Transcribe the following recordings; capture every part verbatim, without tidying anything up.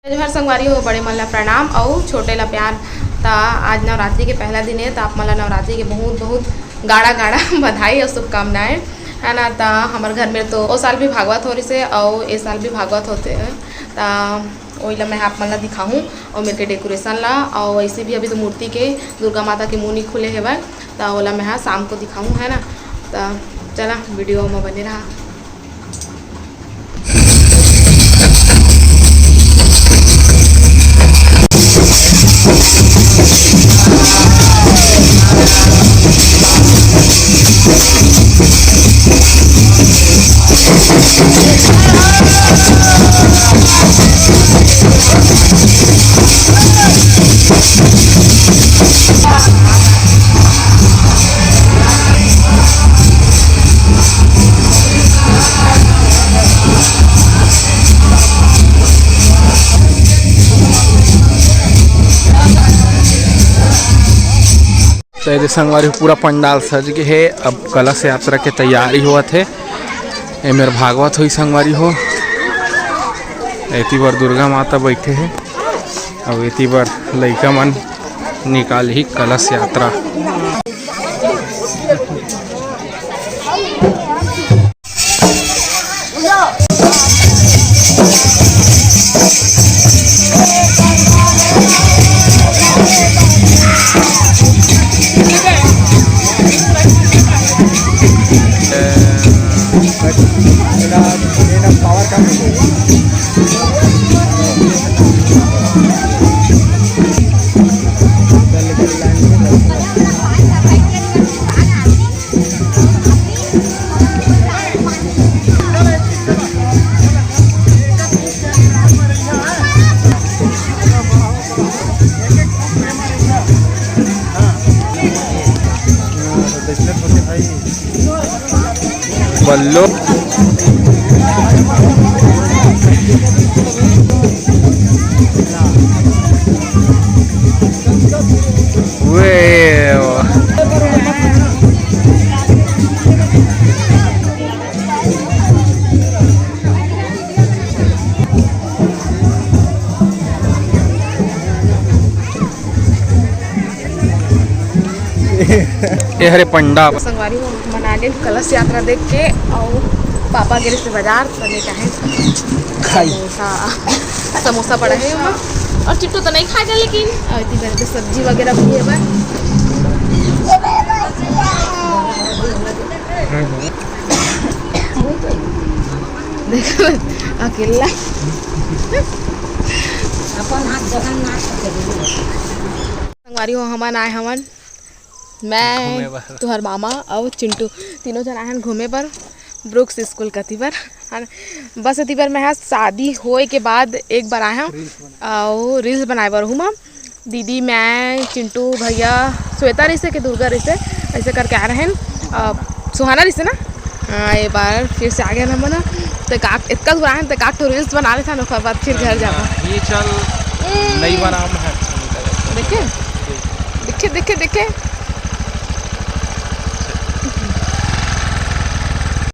जोहार संगवारी हो, बड़े मन ला प्रणाम अउ छोटे ला प्यार। त आज नवरात्रि के पहला दिन हे, त आप मन ला नवरात्रि के बहुत बहुत गाड़ा गाड़ा बधाई अउ शुभकामनाएं, है ना। त हमर घर में तो ओ साल भी भागवत हो रिसे अउ ए साल भी भागवत होथे, त ओइला मैं आप मन ला दिखाहूँ अउ मेर के decoration ला। अउ वैसे भी अभी तो मूर्ति के, दुर्गा माता के मुँह नहीं खुले हेवय, त ओला मैं हा शाम को दिखाहूँ, है ना। त चला video में बने रहा। तो ये दे संगवारी, पूरा पंडाल सज गे हे। अब कलश यात्रा के तैयारी होवत हे। ए मेर भागवत होई संगवारी हो। एती बर दुर्गा माता बैठे हे, अउ एती बर लइका मन निकालही कलश यात्रा। बल्लो। वे। ए हरे पंडा। संगवारी हो, मन आ गे कलश यात्रा देख के, अउ पापा गे रहिस बाजार, त लेके आए खाई। समोसा, समोसा पड़ा हे ओमा, अउ चिट्टू तो नहीं खाएगा, लेकिन अउ इतनी देर के सब्जी वगैरह भी हे भाई। देखो, अकेला। अपन हाथ जगन्नाथ के दे। संगवारी हो, हमन आए हवन, मैं, घूमे बर। तुहर मामा अउ चिंटू, तीनों जन आए हन घूमे बर ब्रुक्स स्कूल कति बर। बस एती बर मैं हा शादी होए के बाद एक बार आए हूँ reels बनाए। अउ reels बनाए बर हूँ मैं। दीदी, मैं, चिंटू भैया, श्वेता रहिसे के दुर्गा रहिसे, ऐसे करके आ रहे हैं। अ, सुहाना रहिसे ना? हाँ, ये बार फिर से आ गए ना मना। तो का, इतना दूर आए हैं, तो का तो reels बना लेता ना, ओकर बाद फिर घर जाबो। ये चल, हम्म। नहीं बनाम है। देखे? देखे, देखे, देखे।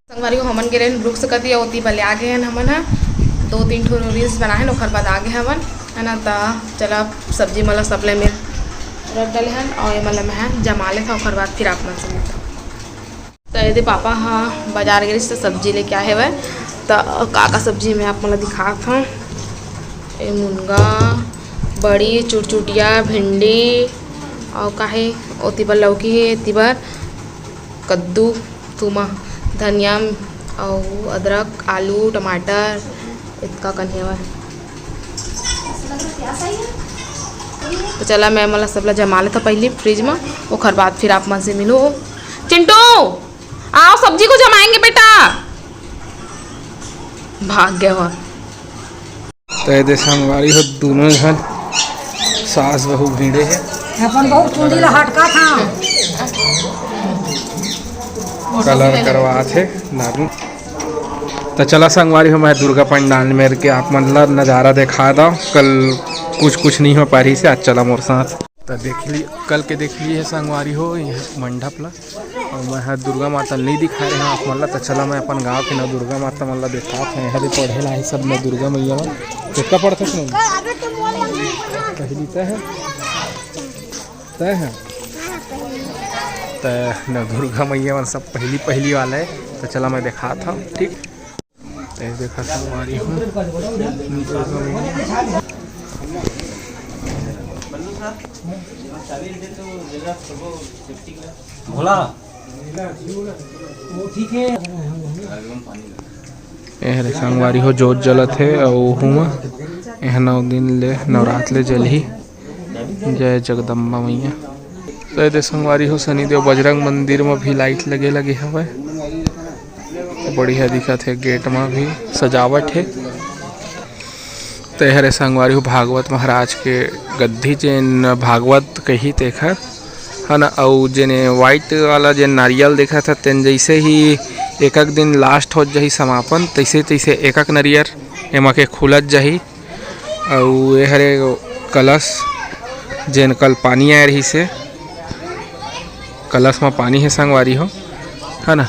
संगवारी हो, हमन गे रहेन ब्रुक्स कति, ओती बले आ गे हन हमन ह। दो तीन ठो reels बनाए हन, ओकर बाद आ गे हवन, है ना। त चला, सब्जी मन ला सब ले मेर रख डले हन, अउ ये मन ला मैं ह जमा लेथव, ओकर बाद फिर आप मन से मिलथव। त एदे पापा ह बाजार गे रहिस, त सब्जी लेके आए हवय। त का का सब्जी मैं आप मन ला दिखात हव। ए मुनगा, बड़ी, चुरचुटिया, भिंडी, अउ का हे, ओती बर लौकी हे, एती बर कद्दू, तुमा, धनिया अउ अदरक, आलू, टमाटर, एतका कन हेवय। तो चला, मैं मन ला सबला जमा लेथव पहिली fridge म, ओखर बाद फिर आप मन से मिलहूँ। चिंटू, आओ, सब्जी को जमाएंगे बेटा। भाग गया हुआ। तो ये दे संगवारी हो, दोनों झन सास बहू भिड़े हे। अपन बहू चुंदी ला हटका था। Colour करवात हे नानू। तो चला संगवारी हो, मैं दुर्गा पंडाल मेर के आप मन ला नजारा देखा दव। कल कुछ कुछ नहीं हो पा रहिसे, आज चला मोर साथ। त देख ली, कल के देख ली है संगवारी हो, ये मंडप ला। अउ मैं ह दुर्गा माता ल नइ दिखाए रहे हंव आप मन ला, त चला मैं अपन गांव के नवदुर्गा माता मन ला देखात हंव। यहाँ भी पढ़े ला है सब नवदुर्गा मैया मन। कितना पढ़थस नहीं? पहली तय है, तय है। त नवदुर्गा मैया मन सब पहली पहली वाला है, त चला मैं देखात हंव, ठीक। ए, देखा संगवारी हो। भोला। ए हरे संगवारी हो, जोत जलत हे अउ ओहू म एह नौ दिन ले, नवरात ले जलही। जय जगदम्बा मैया। तो ये दे संगवारी हो, शनिदेव बजरंग मंदिर में भी लाइट लगे लगे हवय, बढ़िया दिखत हे। गेट में भी सजावट हे। तो ये हरे संगवारी हो, भागवत महाराज के गद्दी, जेन भागवत कही तेखर, है ना। अउ जेने व्हाइट वाला जेन नारियल देखत ह, तेन जैसे ही एक एक दिन लास्ट हो जाही समापन, तैसे तैसे एक एक नारियल एमा के खुलत जाही। अउ ए हरे कलश, जेन कल पानी आए रहिस हे, कलश म पानी हे संगवारी हो, है ना।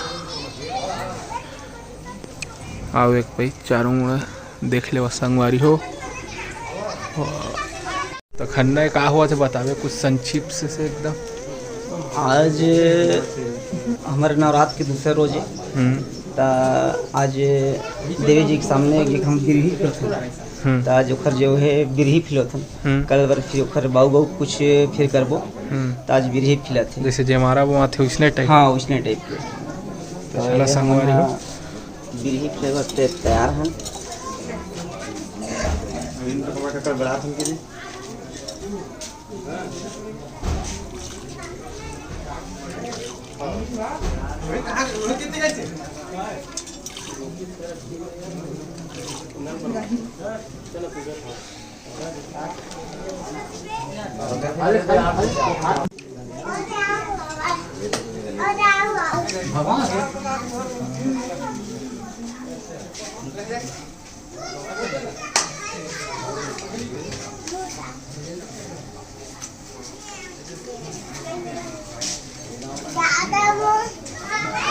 आओ एक पई चारों मुड़ा देख लेवा संगवारी हो। त खन्ना ए का होवत हे बतावे कुछ संक्षिप्त से, से एकदम। आज हमर नवरात के दूसरा रोज हे। हम्म। त आज देवी जी के सामने एक हम बिरही करथन। हम्म। त आज ओखर जो हे बिरही फिलोथन। हम्म। कल बर फिर ओखर बाऊ बाऊ कुछ फिर करबो। हम्म। त आज बिरही फिलत हे। जैसे जयमारा बोआथे उसने टाइप? हाँ, उसने टाइप के। त चला ये संगवारी हो। हमन बिरही फिले बर ते तैयार हन।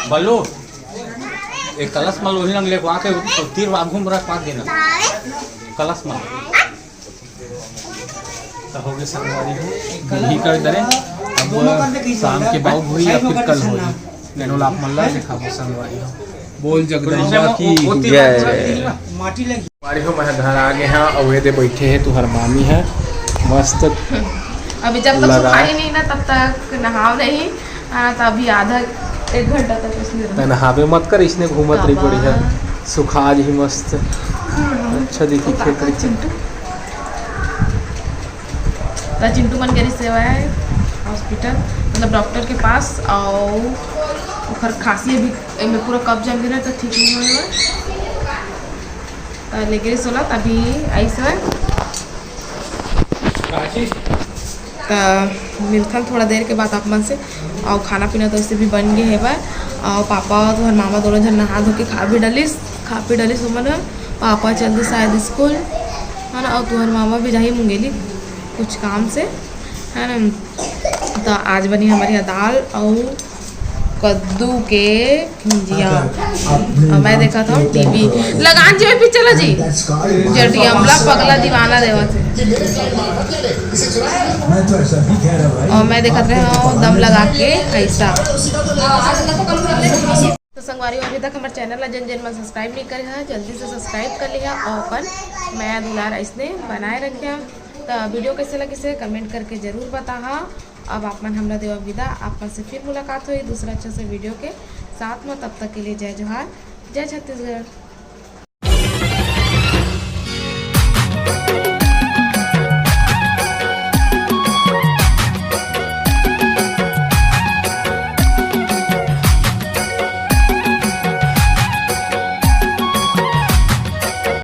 बल्लू, एक कलश म लोही रंग लेगवा के तीर आघू म रखवा देना। कलश म। त हो गे संगवारी हो, बिरही कर डरे। अब शाम के बाऊ होही या फिर कल होही, तेनो ला आप मन ला देखाबो संगवारी हो। बोल जगदम्बा की जय। संगवारी हो, मैं घर आ गे हंव, अउ एदे बइठे हे तुहर मामी ह, मस्त। अभी जब तक लगा। सुखाही नहीं ना, तब तक नहाव नहीं। हाँ, त अभी आधा एक घंटा तक उसने तै नहाबे मत कर, इसने घूमत रही, बाबा। बढ़िया सुखा जही मस्त। हम्म। अच्छा दिखी तो खेत काका रिखत। चिंटू, त चिंटू मन गे रिहिस हे हॉस्पिटल, मतलब डॉक्टर के पास, अउ ओखर खांसी अभी एमे पूरा कब्ज जम गे रहे, त ठीक नहीं होए हवय। त लेगे रिहिस ओला, तभी आइस हवय। त मिलथन थोड़ा देर के बाद आप मन से। अउ खाना पीना तो वैसे भी बन गे हेवय। अउ पापा अउ तुहर मामा दोनों झन नहा धो के खा भी डलिस, खा पी डलिस ओमन ह। पापा चल दिस शायद स्कूल, है ना। अउ तुहर मामा भी जाही मुंगेली कुछ काम से, है ना। त आज बनी हमर यहाँ दाल अउ कद्दू के भुंजिया। अउ मैं देखत हंव टीवी। लगान जी में पिक्चर ला जी। जटियमला पगला दीवाना देवत हे। अउ मैं देखत रहे हंव दम लगा के कैसा। तो संगवारी हो, अभी तक हमर चैनल ला जेन जेन मन सब्सक्राइब नहीं करे हा, जल्दी से सब्सक्राइब कर लिहा अउ अपन मया दुलार अइसने बनाए रखिहा। त वीडियो कैसे लगिस हे कमेंट करके जरूर बताहा। अब आप मन हमला देवा विदा, आप मन से फिर मुलाकात होही दूसरा अच्छा से वीडियो के साथ में। तब तक के लिए जय जोहार, जय छत्तीसगढ़।